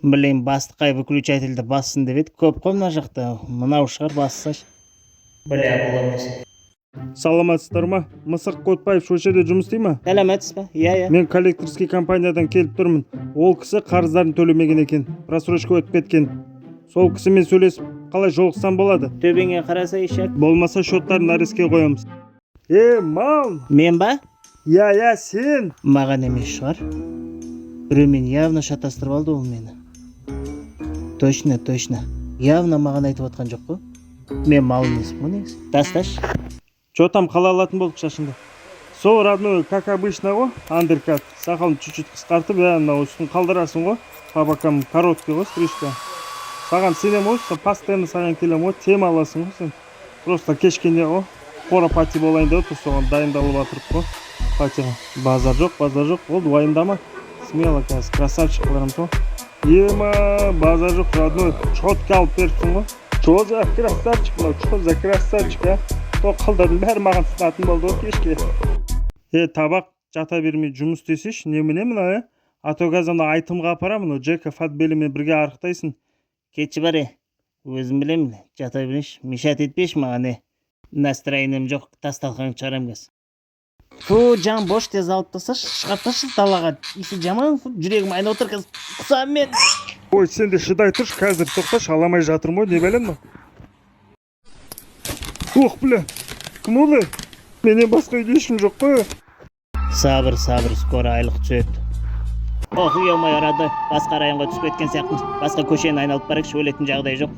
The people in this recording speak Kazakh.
Блин, бастық қай выключательді бассын деп еді? Көп қой мына жақта. Мынау шығар, бассашы. Бля, бұл емес. Саламатсыздар ма? Мысық Котбаев сол жерде жұмыс істей ма? Сәлеметсіз ба? Иә. Мен коллекторский компаниядан келіп тұрмын. Ол кісі қарыздарын төлемеген екен, просрочка өтіп кеткен. Сол кісімен сөйлесіп, қалай жолықсам болады? Төбеңе қараса, ишак. Болмаса, счеттарын арестке қоямыз. Е, мал! Мен ба? Иә, сен. Маған емес шығар. Біреумен явно шатастырып алды ол мені. Точно, точно. Явно маған айтып отқан жоқ қой. Мен мал емеспін ғой негізі. Тасташы. Че там, қалай алатын болдық шашыңды? Сол, родной, как обычно ғой, андеркат. Сақалын чуть-чуть қысқартып, иә, мынау үстін қалдырасың ғой. По бокам короткий ғой стрижка. Саған сенемін ғой, сен постоянно, саған келемін ғой, тема аласың ғой сен. Просто кешке не ғой, қора пати болайын деп отыр, соған дайындалып жатырық қой патиға. Базар жоқ, базар жоқ, болды, уайымдама. Смело, қазір красавчик қылдырамыз ғой. Ема, базар жоқ, родной, четко алып беріпсің ғой. Че за красавчик мынау, че за красавчик, а? Сол қыздардың бәрі маған сынатын болды ғой кешке. Е, табақ, жата бермей жұмыс істесейші, немене мынау, е? А то қазір ана айтымға апарамын, мынау Джека Фатбелимен бірге арықтайсың. Кетші, бар, е. Өзім білемін, жата берейінші. Мешать етпеші маған, е. Настроением жоқ, тас талқанды шығарамын қазір. Фу, жан бош, тез алып тасташы, шығарып тасташы далаға. Иісі жаман, фу, жүрегім айнып отыр қазір. Құсамын мен. Ой, сен де шыдай тұршы, қазір, тоқташы, ала алмай жатырмын ғой, не бәлем мынау? Ох, бля, кім ол, е? Менен басқа үйде ешкім жоқ қой. Сабыр, сабыр, скоро айлық түседі. Ох, ё-моё, родной, басқа районға түсіп кеткен сияқтымыз. Басқа көшені айналып барайықшы, өлетін жағдай жоқ.